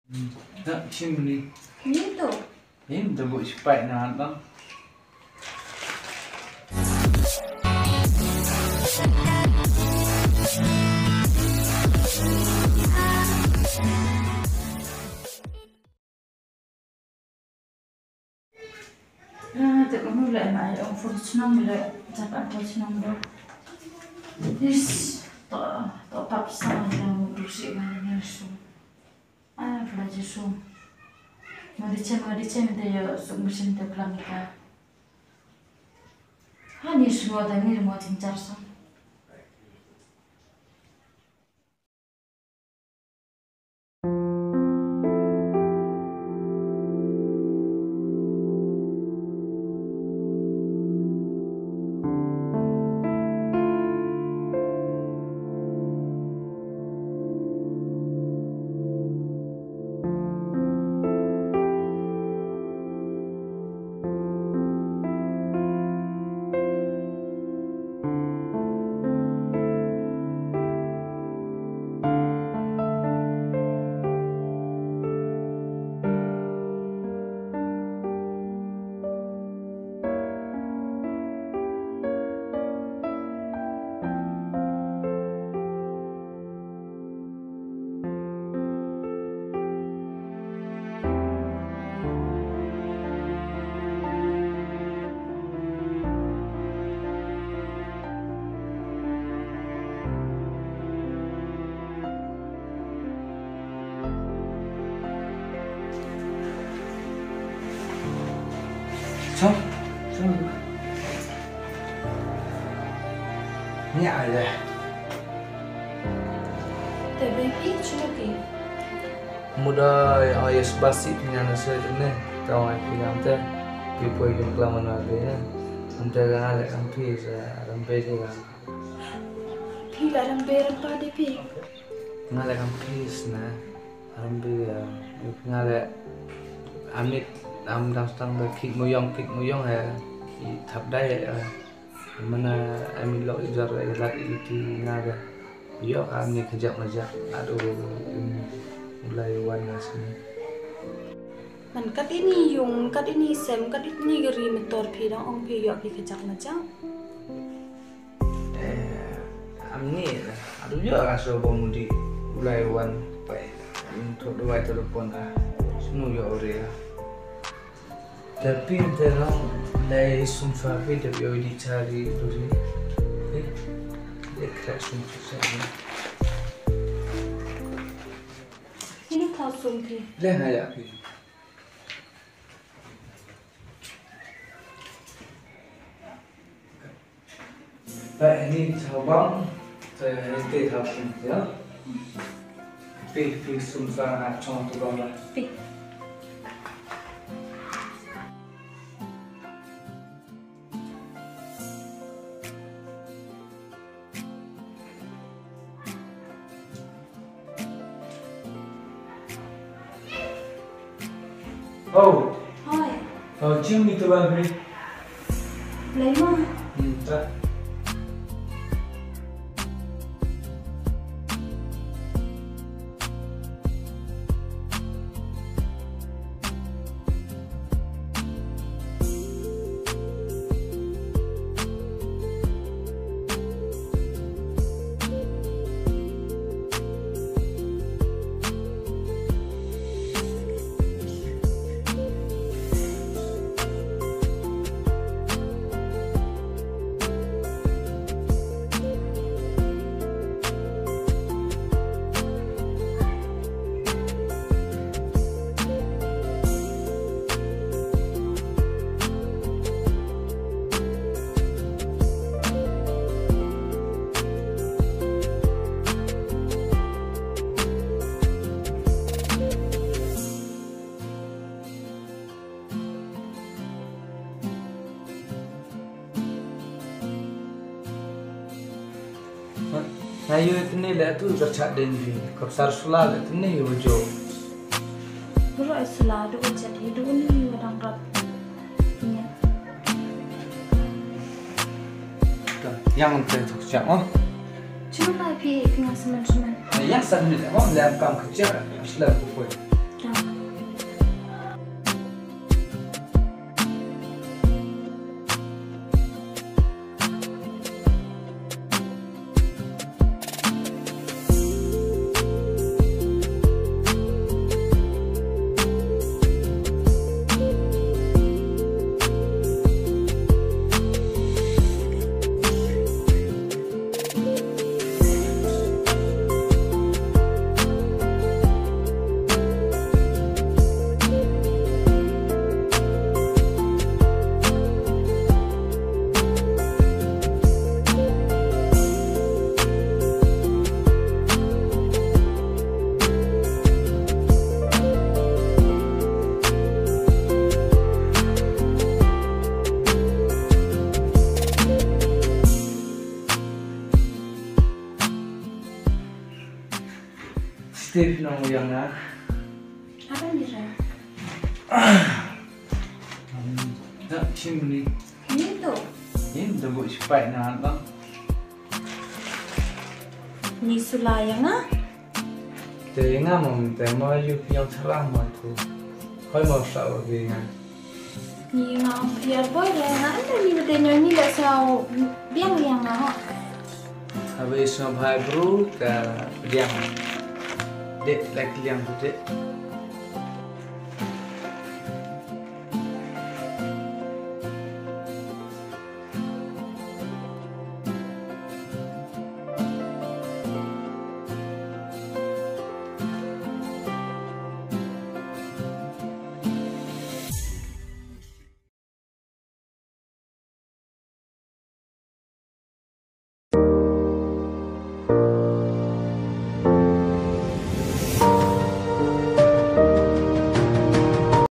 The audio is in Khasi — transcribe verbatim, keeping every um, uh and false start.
Da shim ni. Ni tu. Ni da bu sipai na dang. Ah, te kamu le na ai ong fur chnong le, jap apa chnong do. Is, to, to pap sa yang du si ma ni su. Ah, pla ji su. Ma di chem, ma di chem te yo suk musim te pla mika. Ha ni su mo da ni mo tin jar sa. Chong, chong. Ni ai deh. Te baby, chong ki. Muda ya, ya sebasi punya nasi ni. Kau ai pilihan te. Pi poi jong kelam mana dia. Ante kan ada kan pi sa lambe dia. Phi la ram be ram pa de phi. Nga la kam phi sna. Ram be, eh, nga la amit am dang stang da khit muyong, khit muyong, eh, i thap dai, eh, mana amit lok i jar, eh, lat i ti nga da. Yo, am ni kejap majak. Aduh, ini mulai wan ngas ni. Man kat ini yung, kat ini sem, kat ini gari motor phi dang ong phi yo phi kejap majak. Eh, amni, aduh, ya, aso bom di ulai wan pai. Untuk dua itu pun ah, snu ya ore ya. Tapi terang lai sum sapi tapi oi di cari duri. Eh, dia kena sum sapi. Ini kau sum pi. Leh na ya pi. Ba ini thaw bang, te ini te thaw sum ya. Pi, pi sum sa na chong tu bang ba. Pi. Oh. Hoi. Oh, jing ni tu bang ni. Lai ma. Hmm, ta. Na yu tini le tu kercha den bi kop sar sula le tini yu jo. Bro ai sula do chat hi do ni yu dang rap. Ni. Yang te tu kercha oh. Cuma lah pi dengan semen-semen. Yang semen oh le kam kercha sila ku poi. Tip nong yang na. Apa ni sa? Tak chim ni. Ni tu. Ni tu bu sipai na bang. Ni sula yang na. Te nga mom te mo yu yang sarang mo tu. Hoi mo sa wa bi nga. Ni nga ong phi ar boi re nga anda ni bade nyo ni la sa biang biang na ho. Habe isma bhai bru ka biang. Dek lek liang dek.